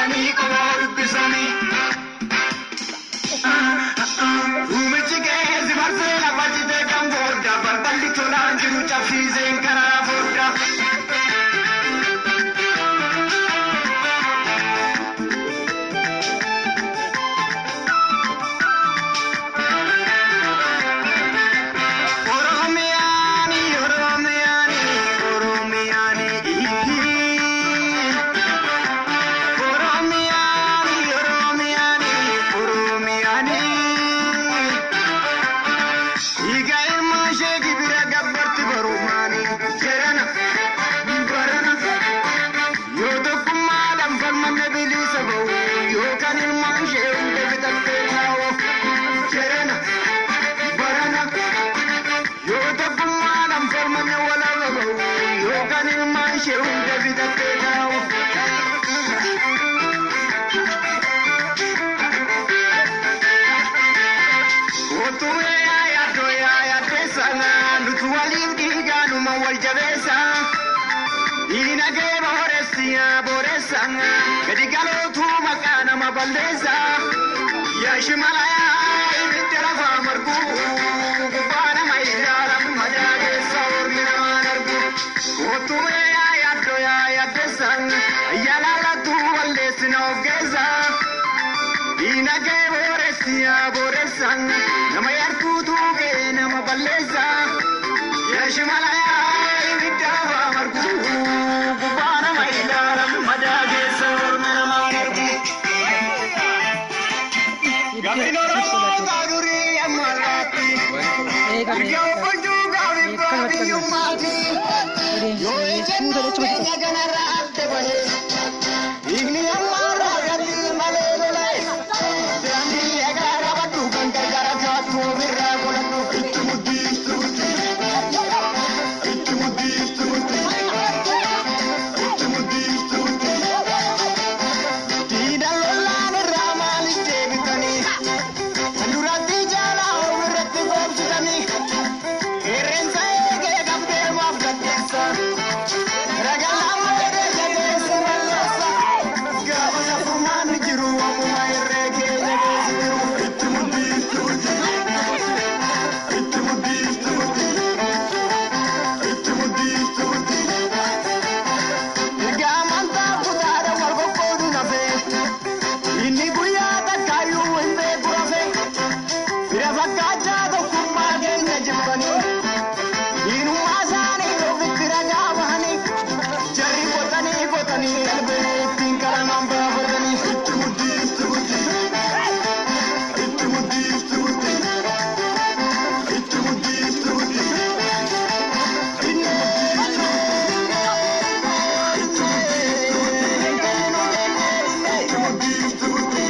Baasanii qomoo dubbisanii. Ruumichi qe'eessi marsee lafa citee kan booda balballi tolaan jiru cabsiiseen karaa fodda. Oromiyaani Oromiyaani Oromiyaani Oromiyaani Oromiyaani Oromiyaani Dhiiga ilmaa ishee gibira gabbarti barumaani jedhana barana yoo tokkummaadhaan falmanne bilisa ba'u yookaan ilmaan ishee hunda fixattee taa'u jedhana barana yoo tokkummaadhaan falmanne walaaba ba'u yookaan ilmaan ishee hunda fixattee taa'u. Otumee yaaddoo yaaddeessa nuti waliif dhiigaanuma wal jabeessa. Diinagee booressi booressa gadi galootu maqaa nama balleessa. Yaa shimala yaa ibidda lafaa margu gubbaa nama ilaalan madaa keessa ormi namaan argu. Otumee yaaddoo yaaddeessa yaalaalatu balleessina of keessa. Diinagee booressi booressa nama yartuutu ga'ee nama balleessa. Yaa shimala yaa ibidda lafaa margu gubbaa nama ilaalan madaa keessa ormi namaan argu. Gaafiin Oromoo durii amma laatti. Mirga obbojuu gaafii abbaa biyyummaati. Yoo ejjennoo keenya kanarraa adda bahe. Dhiigni ammaarraa galii malee lola'e. Daandii egaa rabadhu kan gargaara taatu ofirraa godhadhu. Itti muddii itti muddii. Itti muddii itti muddii. Itti muddii itti muddii. Diida lolaan irraa maaliif deebitanii? Kan duratti jaalaa ofirratti goobsitanii? Qeerransa eegee qabdee maaf gaddeessa? Ragaa lama godhee jabeessa balleessa. Gaafa safurmaan jiru ammuma irree keenya keessa jiru. Itti muddii itti muddii. Itti muddii itti muddii. Itti muddii itti muddii. Erga amantaa kutaadha wal qoqqoodu nafee. Inni guyyaa takkaayyuu hin beeku rafee. Fira fakkaachaa tokkummaa keenya jibbanii. Diinummaa isaanii ofitti ragaa bahanii. Jarri qotanii qotanii albee ittiin qalamaan baafatanii. Itti muddii itti muddii. Itti muddii itti muddii. Itti muddii itti muddii. Itti muddii itti muddii.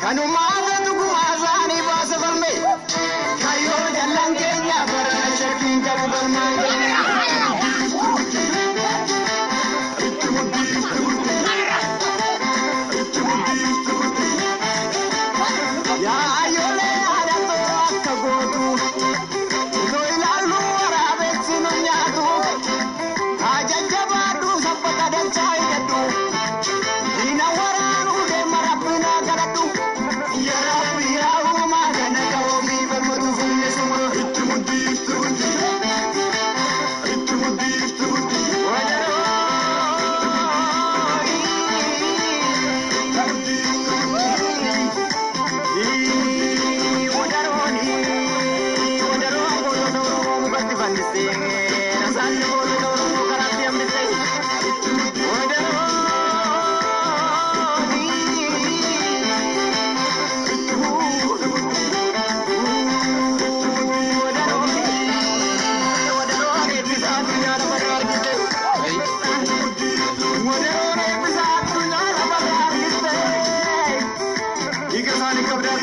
Kanumaa dhugumaa isaanii baasa falme kayyoo jallaan keenya barana shakkiin qabu galmaan keenya. Yaa ayyoolee haadhatoo akka gootu otoo ilaallu waraabessi nu nyaatu haa jajjabaadhu sabbata dachaa hidhadhu diina waraanuu deema rabbina kadhadhu yaa rabbi yaa uumaa kana qaboomii falmatu fuulli suma. Itti muddii itti muddii. Itti muddii itti muddii. Wajaroo.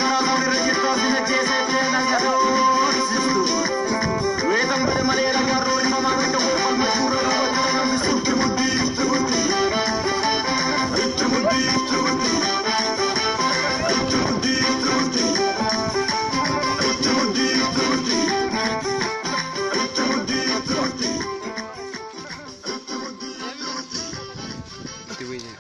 Bara